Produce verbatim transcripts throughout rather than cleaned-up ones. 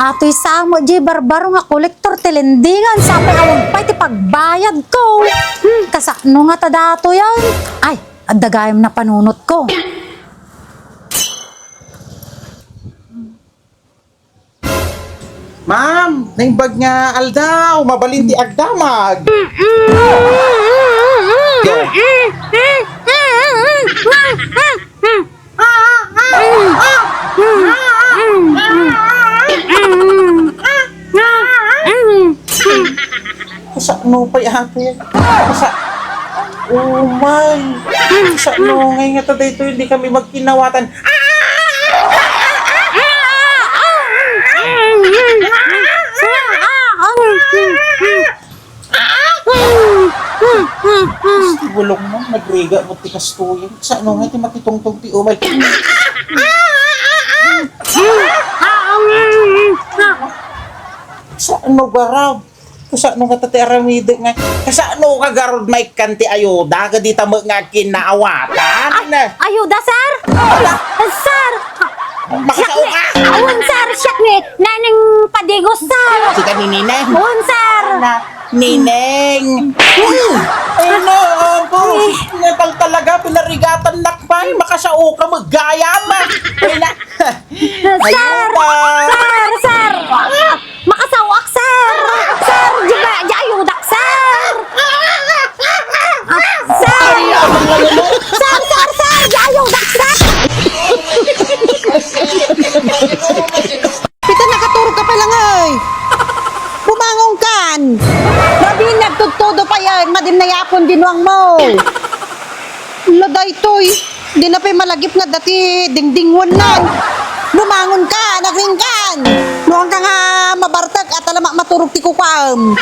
Atoy sa met diay barbaro nga kolektor ti lendingan, sapay awan pay ti pagbayadko. Hmm, kasano ngata datoyen? Ay, adda gayam napanunotko. Ma'am, naimbag nga aldaw, mabalin ti agdamag. Kasano pay, ate? Kasa-, oh my! Kasano ngay ngata daytoy, hindi kami magkinawatan. Ti bulong mo, nagrigat mo ti kastoyen. Kasano nga ti makitungtong ti umay? Kasano garab? Kasano nga ta ti aramidek nga? Kasano ka garud maikkan ti ayuda? Kadita met nga agkinnaawatan? Ay, ayuda, sir? Sir! Makasao ka! Awan, sir! Siak ni Neneng Padigos, sir! Sika ni Nineng? Awan, sir! Na, Nineng! Ay, na, po! Ay. Napal talaga, pinarigatan nakpay! Makasao ka, maggayam! Ay, na! Sir! Ayuda! Sir! Sir! Makasaoak, sir! Sir! Di ba? Di ayudak, sir! Ah, sir! Ay, abang na naman! Sir, sir, sir! Di ayudak, sir! Peter, nakaturog ka pa lang, ay! Bumangon kan! Rabiin, nagtudtudo pa yan! Madi na yapon, dinuang mo! Ala, daytoy. Di na pay malagip nga dati dingdingwennan. Bumangon ka, nagriing kan. No, haan ka nga mabartek, ata la ma-, maturog ti kukuam.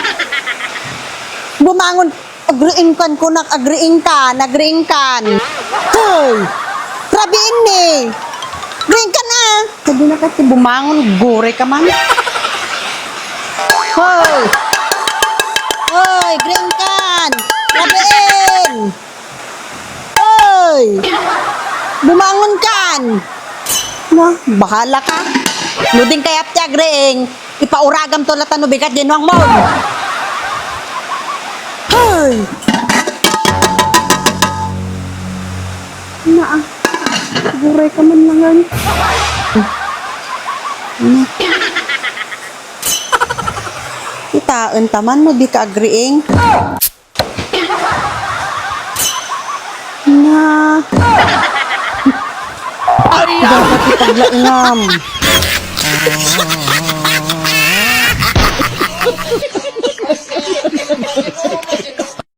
Bumangon, agriing kan kunak, agriing kan, agriing kan. Hoy! Rabiin ni. Agriing kan, ah. Sabi na kasi bumangon, guray ka man. Hoy! Hoy, agriing kan. Rabiin. Oy! Bumangon kan! Na, bahala ka. No ding kayat ti agriing, ipauragam to lata no bigat dinuang mo. Hoy! Naa, guray ka man langan. Kitaen ta man no di ka agriing. Na. Ay, dapat ipaglaingam.